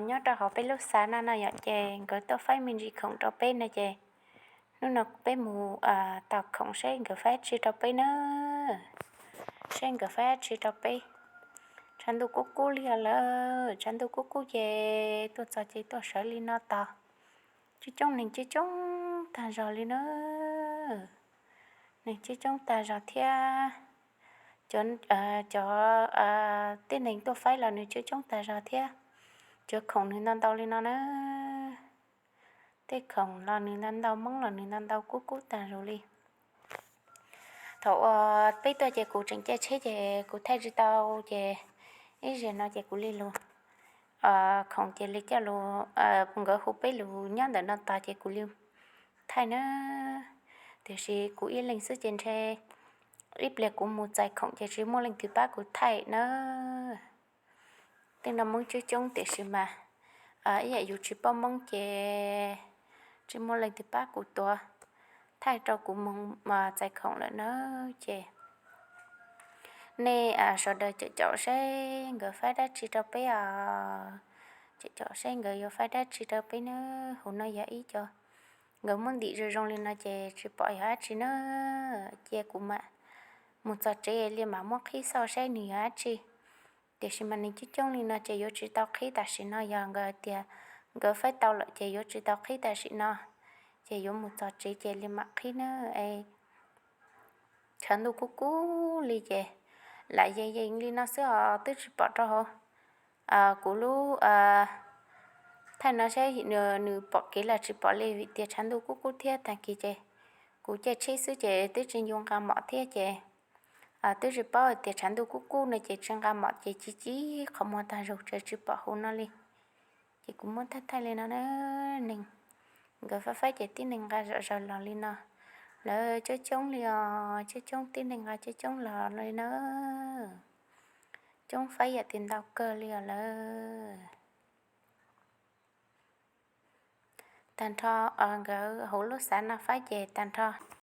nyob rau hauv peb lub xav no no yom, ces nkawd tuaj faib me ntsis khoom rau peb no ces hnub no peb mus tos khoom seb nkawd faib dab tsi rau peb na. Seb nkawd faib dab tsi rau peb. Tshav ntuj kub kub li os lawm, tshav ntuj kub kub ces tuaj txog ces tuaj sawv li no tos. Coob coob neeg coob coob tag zog li na. Neeg coob coob tag zog thiab. Cov, cov tib neeg tuaj faib los nws coob coob tag zog thiab. Cov khoom nws ntau ntau li no na. Tej khoom los nws ntau ntau, moob los nws ntau ntau kub kub tag zog li. Thaum uas peb tuaj ces kuv tseem caij tsheb ces kuv thaij tsis tau ces ib zaug no ces kuv li lug khoom ces li coj lug, nkawd hu peb lug nyob ntawm no tos ces kuv li thaij na. Tiam sis kuv ib leeg xwb ces ntshe ib pliag kuv mus txais khoom ces tsis muaj leej twg pab kuv thaij na. Tej no moob coob coob tiam sis mas ib yam yus tsis paub moob ces tsis muaj leej twg pab kuv tuav, thaij rau kuv mus txais khoom lawm na. Ces nej sawv daws caum caum seb nkawd faib dab tsi rau peb os. Caum caum seb nkawd yuav faib dab tsi rau peb na. Hauv no yog ib co nkawd muab ntim zoo zoo li no ces tsis pom yog dab tsi na. Cia kuv mam mus txog tsev li mam muab qhib xauj seb nws yog dab tsi. Tiam sis mas nws coob coob li no ces yuav tsis tau qhib tam sim no, yog nkawd tias nkawd faib tau lawm ces yuav tsis tau qhib tam sim no, ces yuav mus txog tsev ces li mam qhib na. Tshav ntuj kub kub li ces lam yees yees li no xwb os, twb tsis pom rau hauv kuv lub thaij no seb nws pom kev los tsis pom li vim tias tshav ntuj kub kub thiab. Tag kis ces kuv caij tsheb xwb ces twb tsis ncu nqa mom thiab ces twb tsis paub hais tias tshav ntuj kub kub no ces tsis nqa mom ces ci ci qhov muag tag zog ces tsis pom hauv no li. Ces kuv muab thaij thaij li no na. Neeg nkawd faib faib ces tib neeg nqa zom zaws los li no. Lawv coob coob li os, coob coob, tib neeg nqa coob coob los li na. Coob faib yam tias ntau kawg li os lawm. Tag nrho nkawd hauv lub xav no faib ces tag nrho